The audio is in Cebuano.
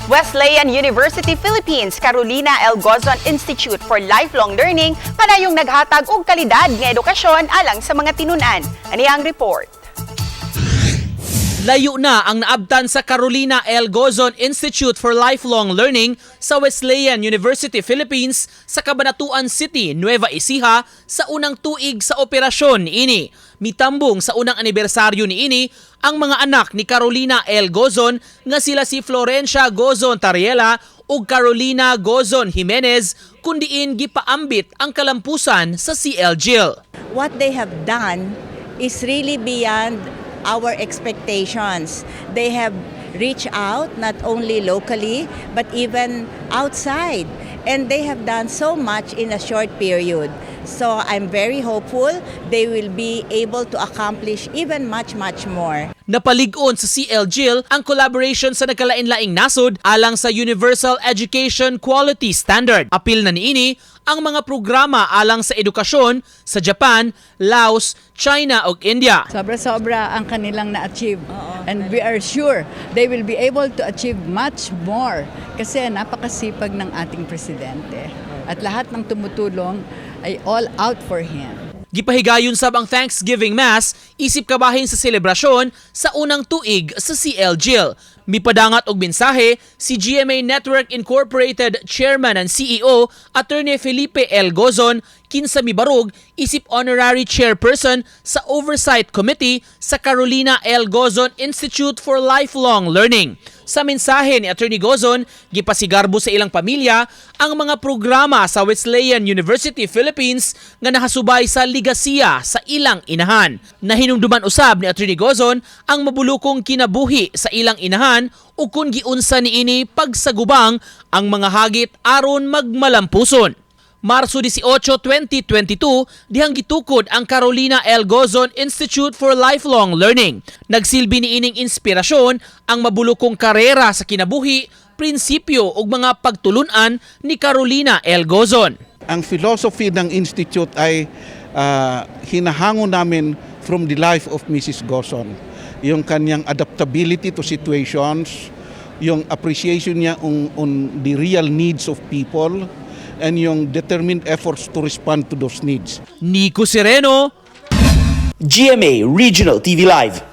Wesleyan University Philippines, Carolina L. Gozon Institute for Lifelong Learning, padayong naghatag og kalidad nga edukasyon alang sa mga tinunan. Ani ang report. Layo na ang naabtan sa Carolina L. Gozon Institute for Lifelong Learning sa Wesleyan University Philippines sa Cabanatuan City, Nueva Ecija, sa unang tuig sa operasyon niini. Mitambong sa unang anibersaryo niini ang mga anak ni Carolina L. Gozon nga sila si Florencia Gozon Tariela ug Carolina Gozon Jimenez, kundiin gipaambit ang kalampusan sa CL Jill. What they have done is really beyond our expectations. They have reached out not only locally but even outside. And they have done so much in a short period. So I'm very hopeful they will be able to accomplish even much, much more. Napalig-on sa CL Jill ang collaboration sa nagkalain-laing nasod alang sa Universal Education Quality Standard. Apil na niini ang mga programa alang sa edukasyon sa Japan, Laos, China ug India. Sobra-sobra ang kanilang na-achieve. And we are sure they will be able to achieve much more kasi napakasipag ng ating presidente. At lahat ng tumutulong ay all out for him. Gipahigayon sab ang Thanksgiving Mass isip kabahin sa selebrasyon sa unang tuig sa CL Jill. Mipadangat og mensahe si GMA Network Incorporated Chairman and CEO Attorney Felipe L. Gozon, kinsa mibarog isip honorary chairperson sa Oversight Committee sa Carolina L. Gozon Institute for Lifelong Learning. Sa mensahe ni Attorney Gozon, gipasigarbo sa ilang pamilya ang mga programa sa Wesleyan University Philippines nga nakasubay sa ligasiya sa ilang inahan. Nahinumduman usab ni Attorney Gozon ang mabulukong kinabuhi sa ilang inahan ug kung giunsa niini pagsagubang ang mga hagit aron magmalampuson. Marso 18, 2022, dihang gitukod ang Carolina L. Gozon Institute for Lifelong Learning. Nagsilbi niining inspirasyon ang mabulukong karera sa kinabuhi, prinsipyo ug mga pagtulunan ni Carolina L. Gozon. Ang philosophy ng institute ay hinahango namin from the life of Mrs. Gozon. Yung kanyang adaptability to situations, yung appreciation niya on the real needs of people, and yung determined efforts to respond to those needs. Nico Sereno, GMA Regional TV Live.